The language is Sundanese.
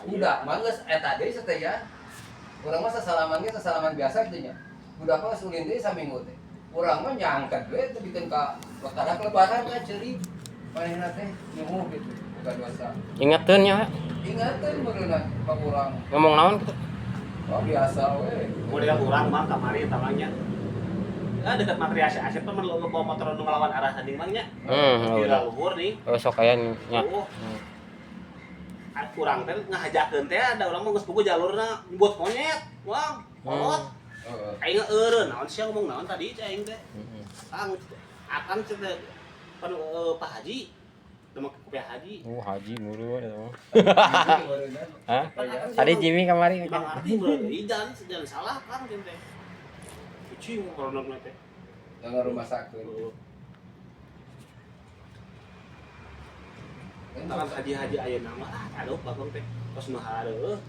Budak mah geus eta deui sataya. Urang mah sasalaman ge sasalaman biasa kitu nya. Budak mah geus ulin deui saminggu teh. Urang mah nyangkat we teh bikin ka kadak lebaran ka ceuri. Manehna teh nyuhuh gitu, boga dosa. Ingeteun nya. Ingateun meureunna ka urang. Ngomong naon kitu? Oh biasa we. Model urang mah kamari eta mah nya. Ah dekat materi Asep asep mah lo bawa motor nu ngelawan arah tadi mah nya. Di Udah. luhur nih. Oh, sok aya nya. Oh. Urang teh ngahajakeun teh ada urang mah geus puguh jalurna buat monyet. Wah, kolot. Heeh. Aing eureun naon sia ngomong naon tadi cai aing teh. Kang akang cek teh pan Pak Haji. Teu make kopiah haji. Oh, haji mulu eta mah. Meureunna. Hah? Tadi Jimmy kamari. Bang Ardi meureun deui jalan jalan salah kang teh. Kucing corona teh. Jangan rumah sakit. Kan haji-haji ayeuna mah ah aduh bagong teh. Tos nu hareueuh.